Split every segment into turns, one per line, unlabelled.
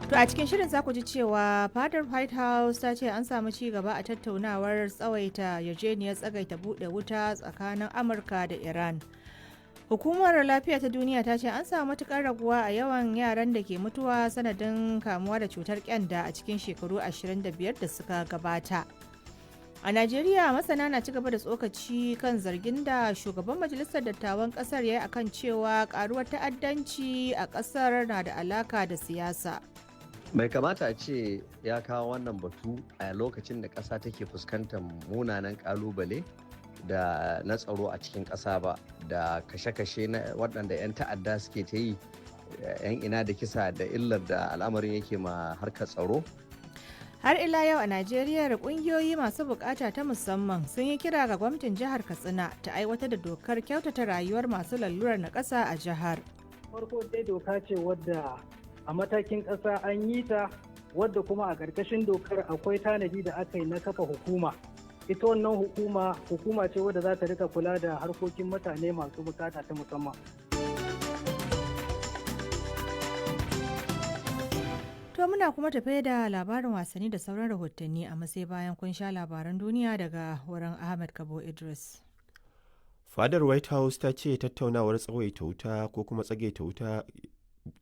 To a cikin shirin za ku ji cewa fadar White House ta ce an samu ci gaba a tattaunawar tsawaita yarjejeniyar tsagaita buɗe wuta tsakanin Amurka da Iran. Hukumar Lafiya ta Duniya ta ce an samu matukar raguwa a yawan yaran da ke mutuwa sanadin kamuwa da cutar kyanda a cikin shekaru 25 da suka gabata. A Najeriya, masana na ci gaba da tsokaci kan zargin da shugaban majalisar dattawan kasar ya yi akan cewa karuwar ta'addanci a kasar na da alaka da siyasa.
Bai kamata a ce ya kawo wannan batu a lokacin da ƙasa take fuskantar munanan ƙalubale da na tsaro a cikin ƙasa ba, da kashe-kashe na waɗanda 'yan ta'adda suke ta yi, 'yan ina da kisa da illar da al'amarin yake ma harkar tsaro.
Har ila yau a Najeriya, kungiyoyi masu bukata ta musamman sun yi kira ga gwamnatin jihar Katsina ta aiwatar da dokar kyautata rayuwar masu lalurar na ƙasa a jihar.
Farko dai doka ce wadda a matakin ƙasa an yi ta, wadda kuma a ƙarƙashin dokar akwai tanadi da aka yi na kafa hukuma. Ita wannan hukuma, hukuma ce wadda za ta rika kula da harkokin mutane masu bukata ta musamman.
To muna kuma tafe da labarin wasanni da sauran rahotanni, a sai bayan kun sha labaran duniya daga wurin Ahmed Kabo Idris.
Fadar White House ta ce tattaunawar tsawaita wuta ko kuma tsagaita wuta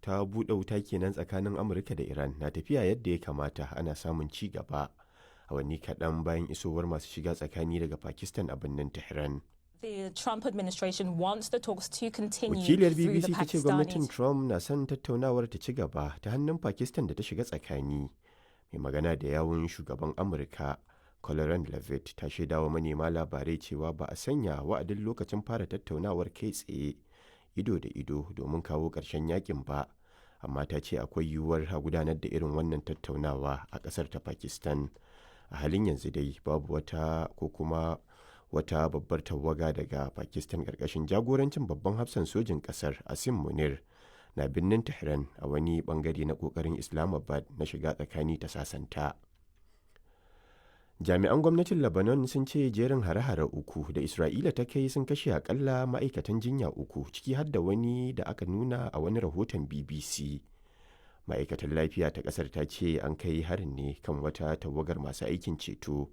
ta buɗe wuta kenan tsakanin Amurka da Iran na tafiya yadda ya kamata, ana samun ci gaba, awanni kaɗan bayan isowar masu shiga tsakani daga Pakistan a birnin Tehran.
The Trump administration wants the talks to continue
Wakiliyar
through the
BBC ta ce gwamnatin
Pakistani
Trump na son tattaunawar ta ci gaba ta hannun Pakistan da ta shiga tsakani. Mai magana da yawun shugaban Amurka, Colin Levitt, ta shaidawa manema labarai cewa ba a sanya wa'adin lokacin fara tattaunawar kai tsaye ido da ido domin kawo ƙarshen yakin ba, amma ta ce akwai yiwuwar a gudanar da irin wannan tattaunawa a ƙasar ta Pakistan. A halin yanzu dai babu wata ko kuma wata babbar tawaga daga Pakistan ƙarƙashin jagorancin babban hafsan sojin ƙasar Asim Munir na birnin Tehran a wani bangare na ƙoƙarin Islamabad na shiga tsakani ta sasanta. Jami'an gwamnatin Lebanon sun ce jerin hare-hare uku da Isra'ila ta kai sun kashe akalla ma'aikatan jinya uku, ciki har da wani da aka nuna a wani rahoton BBC. Ma'aikatar lafiya ta ƙasar ta ce an kai harin ne kan wata tawagar masu aikin ceto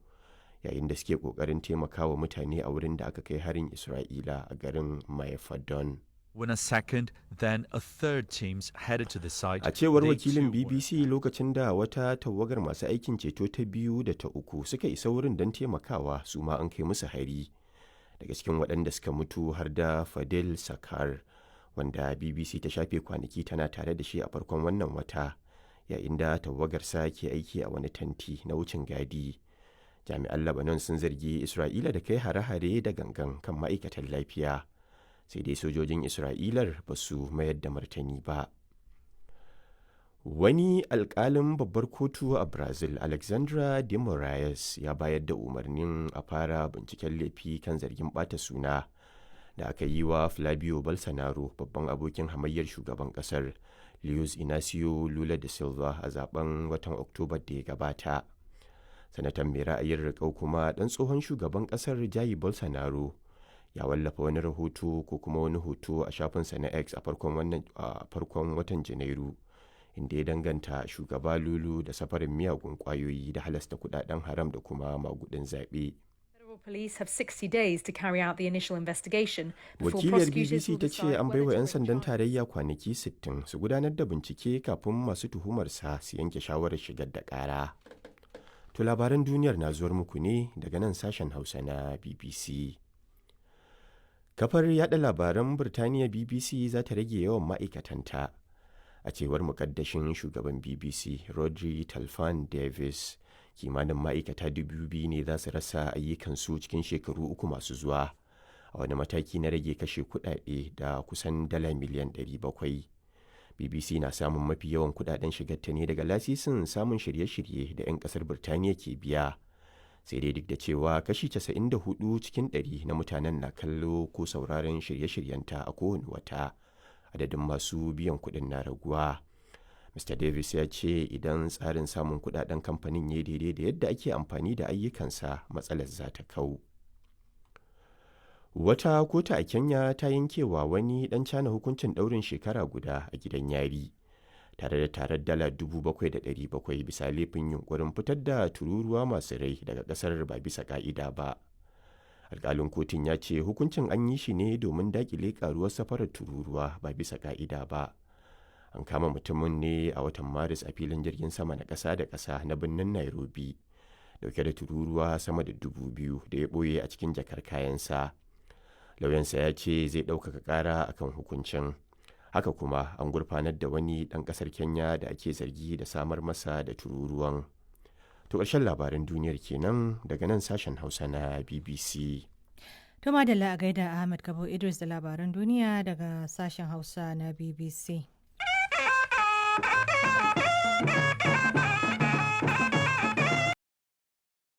yayin da suke ƙoƙarin taimakawa mutane a wurin da aka kai harin Isra'ila a garin Mayfadon.
When a second, then a third teams headed to the site,
A cewar
they
wakilin
too were
BBC, lokacin da wata tawagar masu aikin ceto ta biyu da ta uku suka isa wurin don taimakawa, su ma an kai musu hari. Daga cikin waɗanda suka mutu har da Fadil Sakar, wanda BBC ta shafe kwanaki tana tare da shi a farkon wannan wata yayin da tawagarsa ke aiki a wani tanti na wucin gadi. Jami'an Lebanon sun zargi Isra'ila da kai hare-hare da gangan kan ma'aikatan lafiya. Sai dai sojojin Isra'ilar ba su mayar da martani ba. Wani alkalin babbar kotu a Brazil, Alexandra de Moraes, ya bayar da umarnin a fara binciken laifi kan zargin ɓata suna da aka yi wa Flavio Bolsonaro, babban abokin hamayyar shugaban ƙasar Luiz Inacio Lula da Silva, a zaben watan Oktoba da ya gabata. Sanatan mai ra'ayin riƙau kuma ɗan tsohon shugaban ƙasar Jair Bolsonaro ya wallafa wani rahoto ko kuma wani hoto a shafinsa na X a farkon watan Janairu, inda ya danganta shugaba Lulu da safarin miyagun kwayoyi da halasta kudaden haram da kuma magudin zaɓe.
Federal police have 60 days to carry out the initial investigation before
Wakiliyar
prosecutors
BBC
will
ta ce
decide
an
whether
baiwa
to
'yan
bring
sandan
charges.
tarayya kwanaki 60 su gudanar da bincike kafin masu tuhumarsa su yanke shawarar shigar da ƙara. To labaran duniyar na zuwar muku ne daga nan sashen Hausa na BBC. Kafar yada labaran Birtaniya BBC za ta rage yawan ma'aikatanta. A cewar mukaddashin shugaban BBC Rodri Talfan Davis, kimanin ma'aikata 2,000 ne za su rasa ayyukansu cikin shekaru 3 masu zuwa, a wani mataki na rage kashe kuɗaɗe da kusan dala miliyan 700. BBC na samun mafi yawan kuɗaɗen shigarta ne daga lasisin samun shirye-shirye da 'yan ƙasar Birtaniya ke biya. Sai dai duk da cewa kashi 94 cikin 100 na mutanen na kallo ko sauraron shirye-shiryenta a kowane wata, adadin masu biyan kuɗin na raguwa. Mr. Davis ya ce idan tsarin samun kudaden kamfanin ya daidai da yadda ake amfani da ayyukansa, matsalar za ta kau. Wata kotu a Kenya ta yankewa wani ɗan China hukuncin ɗaurin shekara guda a gidan yari. Tare da tarar dala 7,700 bisa laifin yunkurin fitar da tururuwa masu rai daga kasar ba bisa ka'ida ba. Alkalin kotun ya ce hukuncin an yi shi ne domin dakile karuwar safarar tururuwa ba bisa ka'ida ba. An kama mutumin ne a watan Maris a filin jirgin sama na ƙasa da ƙasa na birnin Nairobi, dauke da tururuwa sama da 2,000 da ya ɓoye a cikin jakar kayansa. Lauyansa ya ce zai ɗaukaka ƙara akan hukuncin. Haka kuma an gurfanar da wani ɗan ƙasar Kenya da ake zargi da samar masa da tururuwan. To, ƙarshen labaran duniyar kenan daga nan sashen Hausa na BBC.
To madalla, a gaida Ahmad Kabo Idris da labaran duniya daga sashen Hausa na BBC.